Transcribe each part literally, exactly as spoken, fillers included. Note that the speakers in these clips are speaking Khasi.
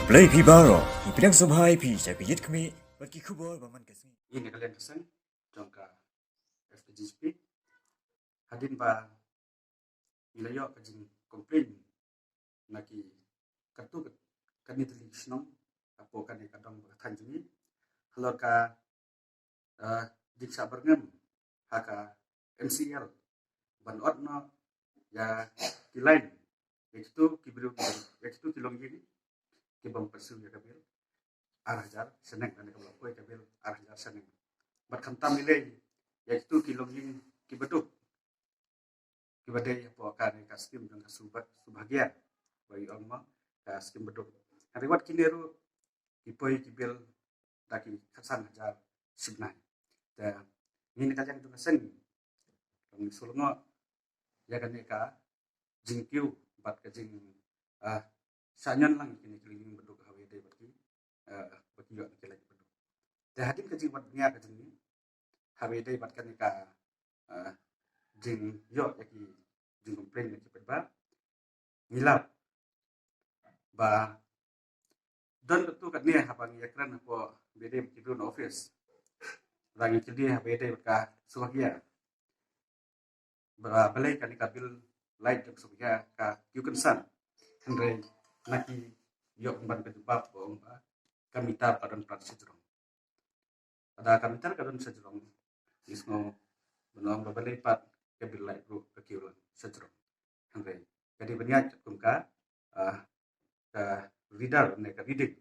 Blei phi baroh, ngi pdiang sngewbha ïa phi sha ka Ïit Khmih bad ki khubor ba man ka sngi. Ïa ka liang ka seng jong ka F K J G P. Hadien ba ngi la ïoh ka jingcomplain na ki katto katne tylli ki shnong hapoh kane ka dong bad ka thaiñ jong ngi halor ka jingshah byrngem ha ka M C L ban ot noh ïa ki line ïa kito ki briew, ïa kito ki longïing ki bym pyrshang ïa ka bill ar hajar shaneng, lane ka bym poi ka bill ar hajar shaneng. Bad khamtam lei ïa kito ki longïing ki baduk ki ba dei hapoh kane ka skim jong ka Subha-, Subhagya, ba ïoh ong ma ka skim baduk. Hynrei wat kine ruh ki poi ki bill da ki khatsan hajar shibnai. Te ngi na ka liang jong ka seng ngi sngewlyngngoh ïa kane ka jingkiew bad ka jing, ah, shah ñion lang kine ki longïing baduk haba ïadei bad ki, ah, ba ki ïoh na ki lait baduk. Te hadien ka jingwad bniah ka jong ngi haba ïadei bad kane ka, ah, jingïoh ïa ki jingcomplain na ki paidbah, ngi lap ba don katto katne haba ngi ïakren hapoh ba ïadei bad ki briew na office, ba ngi kylli haba ïadei bad ka Subhagya ba balei kane ka bill lait jong ka Subhagya ka kiew kynsan, hynrei na ki ïoh pynban ka jubab ba ong ba ka meter ka don pat shajrong. Lada ka meter ka don shajrong, ngi sngew ban ong ba balei pat ka bill lait ruh ka kiew lang shajrong. Hynrei ka dei ban ïaid katkum ka, ah, ka reader ne ka reading.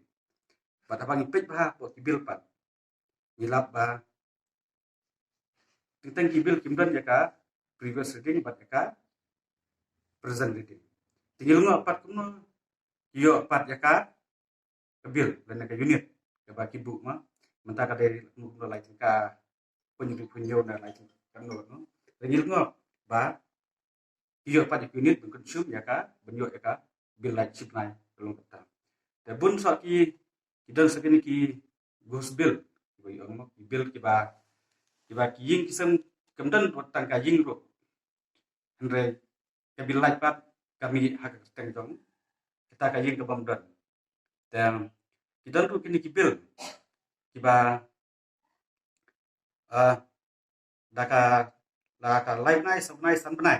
Bad haba ngi peit bha hapoh ki bill pat, ngi lap ba teng teng ki bill kim don ïa ka previous reading bad ïa ka present reading. Te ngi lyngngoh pat kumno ki ïoh pat ïa ka ka bill lane ka unit kaba ki buh ma. Mynta ka dei kumno kumno lai tyngka pynïoh pynïoh na lai tyngka kumno no. Te ngi lyngngoh ba ki ïoh pat ïa ka unit ban consume ïa ka, ban ïoh ïa ka bill lait shibnai ka long kata. Te bun sa ki, ki don sa kine ki ghost bill, kiba ïoh mo, ki bill kiba, kiba ki ïing ki sem kam don wat tang ka ïing ruh, hynrei ka bill lait pat ka mih ha ka kyrteng jong kata ka ïing ka bym don. Te ki don ruh kine ki bill kiba, ah, da ka, da ka lai bnai, saw bnai, san bnai,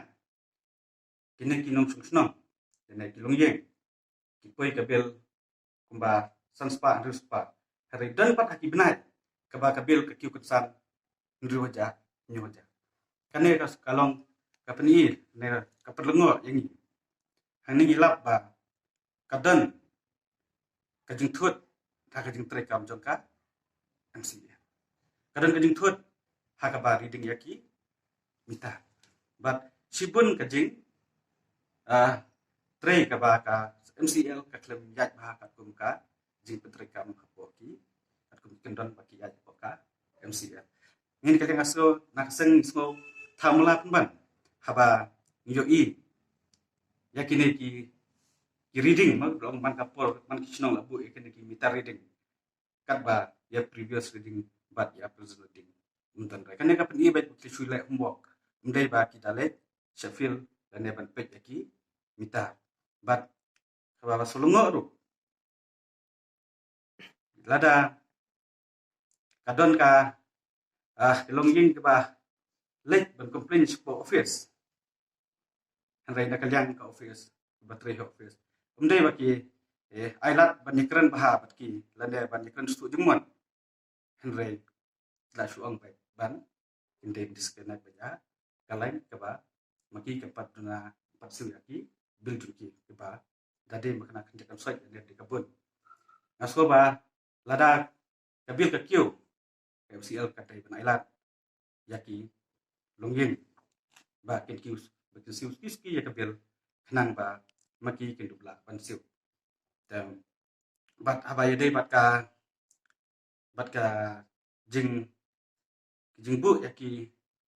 kine ki nongshong shnong, kine ki longïing, ki poi ka bill kumba san spah, hynriew spah. Hynrei don pat ha ki bnai kaba ka bill ka kiew kynsan hynriew hajar, hynñiew hajar. Kane ka, ka long ka pyni ne ka pynlyngngoh ïa ngi. Hangne ngi lap ba ka don ka jingthut ha ka jingtrei kam jong ka M C L. Ka don ka jingthut ha kaba reading ïa ki meter. Bad shibun ka jing, ah, trei kaba ka M C L ka khlem ïaid bha katkum ka jingpyntrei kam hapoh ki, katkum ki kyndon ba ki ïaid hapoh ka M C L. Ngin ka liang nga sngew, na ka seng sngew thamla pynban haba ngi ïohi ïa kine ki, ki reading ma, long man ka por, man ki shnong la buh ïa kine ki meter reading katba ïa previous reading bad ïa present reading ym don re. Kane ka pyni ba ki shu leh homework, ym dei ba ki da leit sha field lane ban peit ïa ki meter. Bad kaba ba shu lyngngoh ruh, lada ka don ka, ah, ka longïing kaba leit ban complain shapoh office, hynrei na ka liang ka office, ba trei ha office, ym dei ba ki, eh, ailad ban ïakren bha bad ki lane ban ïakren sngewthuh jingmut. Hynrei la shu ong ba ban, kin dei disconnect ba ïa ka line kaba ma ki kan pat duna, pat siew ïa ki bill jong ki kaba da dei ma kane ka kynja kan soi ne dei ka bun. Nga sngew ba lada ka bill ka kiew, ka M C L ka dei ban ailad ïa ki longïing ba kin kiew, ba kin siew suki suki ïa ka bill, khnang ba ma ki kin dup lah ban siew. Te bad haba ïadei bad ka, bad ka jing, ki jingbuh ïa ki,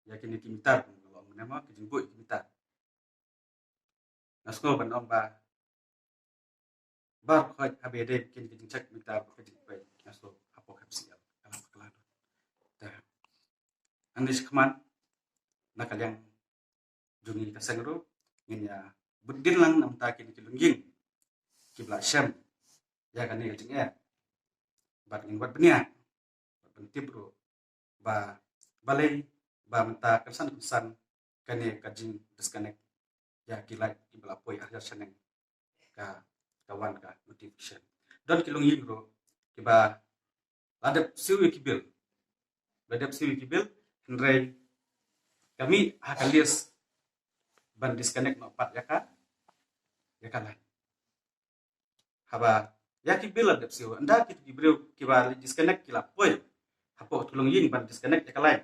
ïa kine ki meter, kum ka long mynne mo, ki jingbuh ïa ki meter. Nga sngew ban ong ba baroh khoit haba ïadei kine ki jingcheck meter bad ki jingpeit, nga sngew hapoh ka M C L ka la bakla. Te hangne shakhmat na ka liang jong ngi ka seng ruh ngin ïa bud dien lang na bynta kine ki longïing kiba la shem ïa kane ka jingeh. Bad ngin wad bniah, bad ban tip ruh ba balei ba mynta kynsan kynsan kane ka jing disconnect ïa ki light kiba la poi ar hajar shaneng ka, ka wan ka notification. Don ki longïing ruh kiba la dep siew ïa ki bill, la dep siew ïa ki bill, hynrei ka mih ha ka list ban disconnect noh pat ïa ka, ïa ka light. Haba ïa ki bill la dep siew, ynda ki, ki briew kiba la disconnect ki la poi hapoh tu longïing ban disconnect ïa ka light,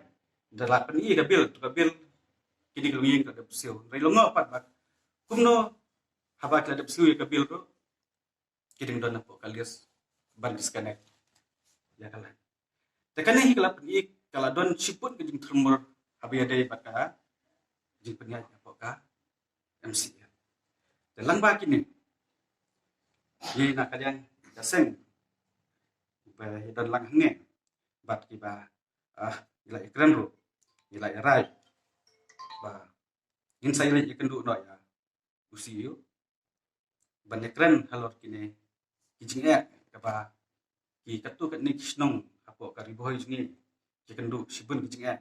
da la pyni ka bill, tu ka bill, kine ki longïing ka dep siew. Hynrei long noh pat ba kumno haba ki la dep siew ïa ka bill ruh ki dang don hapoh ka list ban disconnect ïa ka light. Te kane hi ka la pyni ka la don shibun ka jingthyrmur haba ïadei bad ka jingpynïaid hapoh ka M C A. Te lang ba kine, ïa na ka liang ka seng ba ïa don lang hangne bad kiba, ah, ïa la ïa kren ruh, ïa la ïa rai ba ngin sa ïa leit ïa kynduh noh ïa u C E O ban ïa kren halor kine ki jingeh kaba ki katto katne ki shnong hapoh ka Ri Bhoi jong ngi ki kynduh shibun ki jingeh.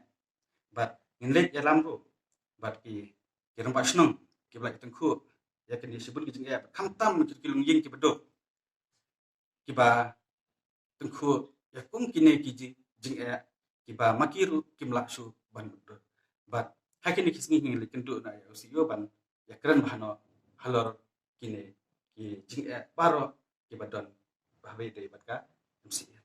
Bad ngin leit ïalam ruh bad ki, ki rangbah shnong kiba la ïa tyngkhuh ïa kine shibun ki jingeh, bad khamtam ki, ki longïing kiba duk kiba tyngkhuh ïa kum kine ki ji-, jingeh kiba ma ki ruh kim lah shuh ban mutdur. Bad ha kine ki sngi ngin leit kynduh noh ïa u C E O ban ïa kren bha noh halor kine ki jingeh baroh kiba don haba ïadei bad ka M C A.